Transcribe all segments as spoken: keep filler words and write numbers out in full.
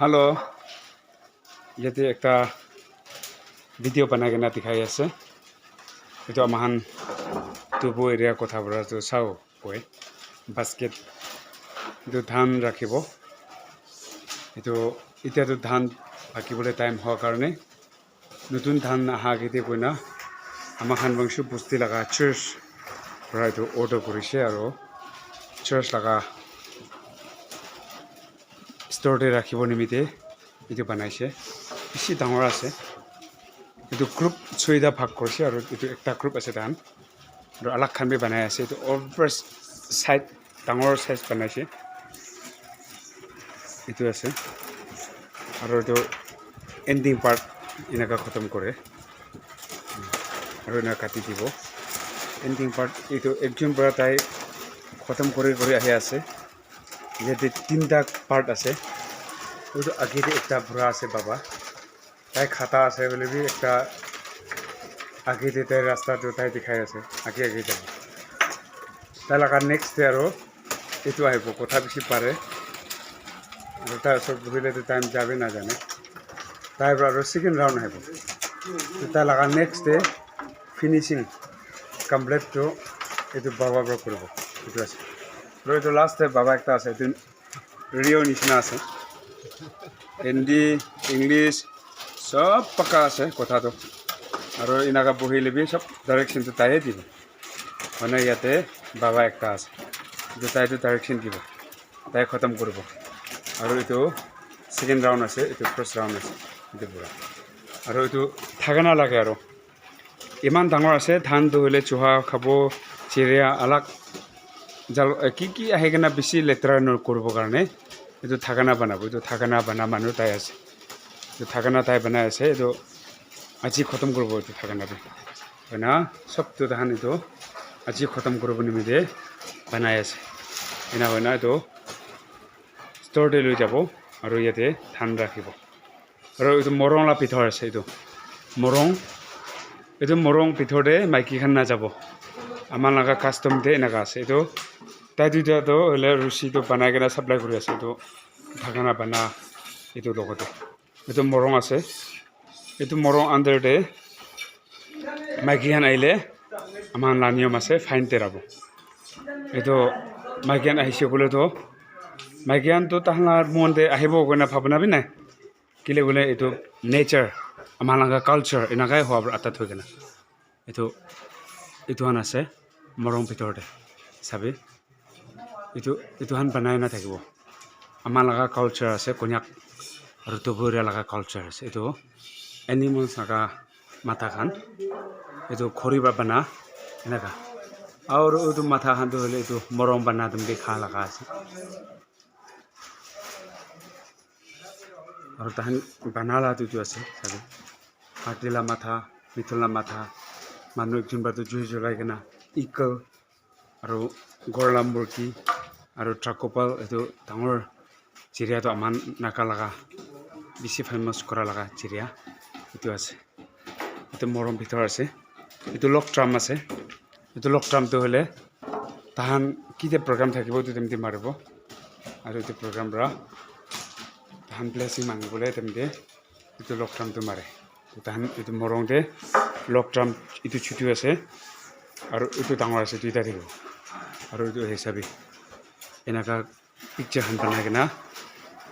Hello, yate ekta video banai kena dikhai ase. Etu amahan Tubu area kotha para tu sao koi. Basket etu dhan rakhibo. Etu itya tu dhan rakhi bole time hoa karne notun dhan aha age te koina ama khan Wangchu bosti laga church para etu order kurishe aro church laga store te rakhibo nimite etu banaishe. Bishi dangor ase. Etu group choita bhag kurishe aro etu ekta group ase tahan. Aro alak khan bi banai ase. Etu over side, dangor size banaishe. Etu ase. Aro etu ending part enaka khatam kore. Aro enaka kati dibo. Ending part etu ekjon para tai khatam kori kori ahi ase. Yate tinta part ase. Etu age te ekta bura ase baba. Tai khata ase hoile bi ekta age te tai rasta tu tai dikhai ase. Age age jabo. Tai laga next te aro etu ahibo, kotha bishi pare. Aro tai osor buhile tu time jabe na jane. Tai para aro second round ahibo. Tai laga next te finishing complete tu etu baba para kuribo. Etu ase. Aro etu last te baba ekta ase. Etu Rio nishina ase. Hindi, English, sob paka ase kotha tu. Aro enaka buhile bi sob direction tu tai he dibo. Mane yate baba ekta ase. Etu tai tu direction dibo. Tai khatam kuribo. Aro etu second round ase, etu first round ase. Etu pura. Aro etu thakana lage aro. Iman dangor ase, dhan tu hoile chuha khabo, chiria alak jal, eh, ki ki ahi kena bishi letra no kuribo karne, etu thakana banabo, etu thakana bana manu tai ase. Etu thakana tai banai ase, etu aji khatam kuribo etu thakana bi. Hoina, sob tu tahan etu aji khatam kuribo nimite banai ase. Ena hoina etu store te loi jabo, aro yate dhan rakhibo. Aro etu morung la bithor ase etu. Morung. Etu morung bithor te maiki khan najabo. Ama laga custom te enaka ase etu. Tai duita toh hoile rusi toh banai kena supply kuri ase etu. Thakana bana etu logote. Etu morung ase. Etu morung under te maiki khan ahile ama khan la niyom ase fine terabo. Etu maiki khan ahise koile toh maiki khan toh tahan la mon te ahibo koina bhabana bi nai. Kile koile etu nature, ama laga culture, enakai hua para atat hoi kena. Etu, etu khan ase, morung bithor te. Sabi? Etu, etu khan banai na thakibo. Ama laga culture ase, Konyak aru Tuburia laga culture ase. Etu animals laga matha khan. Etu khori para bana, enaka. Aru etu matha khan tu hoile etu morung bana dum bi kha laga ase. Aru tahan bana la tu etu ase, sabi. Hati la matha, mithun la matha, manu ekjon para tu jui julai kena, eagle, aru ghor la murgi, aru charcoal, etu dangor chiria tu aman Naga laga bishi famous kura laga chiria etu ase. Etu morung bithor ase. Etu log drum ase. Etu log drum tu hoile tahan kite program thakibo etu time te maribo. Aru etu program para tahan blessing mangibole time te etu log drum tu mare. Tahan etu morung te log drum etu chutu ase. Aru etu dangor ase duita thakibo. Aru etu hisabi enaka picture khan banai kena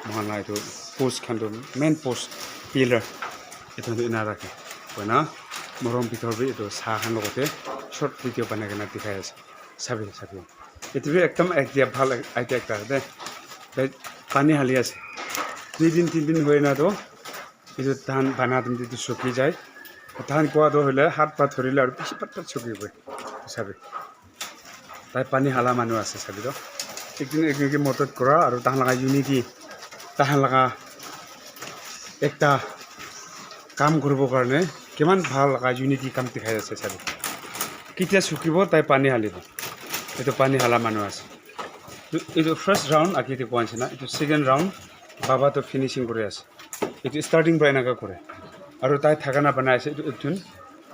moikhan la etu post khan tu main post pillar etu tu ena rakhe koina morung bithor bi etu sa khan logote short video banai kena dikhai ase sabi sabi etu bi ekdam idea bhal idea ekta ase de pani hali ase dui din tin din hoi na tu etu dhan bana dum tu suki jai dhan kua tu hoile hat pa dhori le aru bishi pat pat suki boi sabi. Tai pani hala manu ase sabi toh. Ekjun ekjun ke modot kura aru tahan laga unity, tahan laga ekta kam kuribo karne kiman bhal laga unity kam dikhai ase sabi. Ketia sukibo tai pani halibo. Etu pani hala manu ase. Etu, etu first round age te koa nishina. Etu second round baba toh finishing kuri ase. Etu starting para enaka kore. Aru tai thakana banai ase etu ekjun.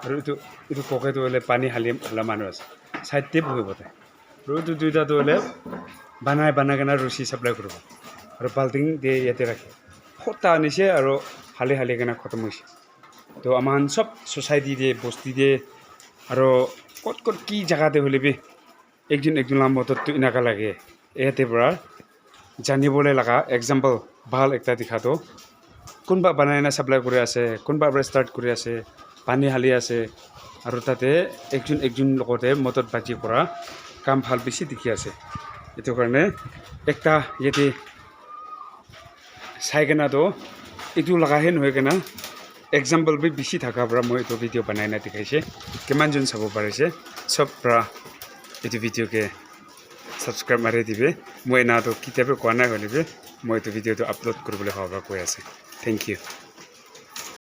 Aru etu, etu koke tu hoile pani hali hala manu ase. Side te bohibo tai. Aru etu duita tu hoile banai, banai kena rusi supply kuribo. Aru balting te yate rakhe. phota anise aro hali hali kena khatam hoise. To aman sob society te, bosti te, aro kot kot ki jaga te hoile bi ekjun ekjun la modot tu enaka lage. Yate para janibole laga example bhal ekta dikha to. Kunba banai na supply kuri ase, kunba para start kuri ase, pani hali ase, aro tate ekjun ekjun logote modot baji kura kam bhal bishi dikhi ase. Etu karne ekta yate sai kena to etu laga he nohoi kena example bi bishi thaka para moi etu video banai na dikhaise. Kiman jun sabo parise, sob para etu video ke subscribe mari dibi. Moi ena to kitia bi koa nai hoile bi moi etu video to upload kuribole hoba koi ase. Thank you.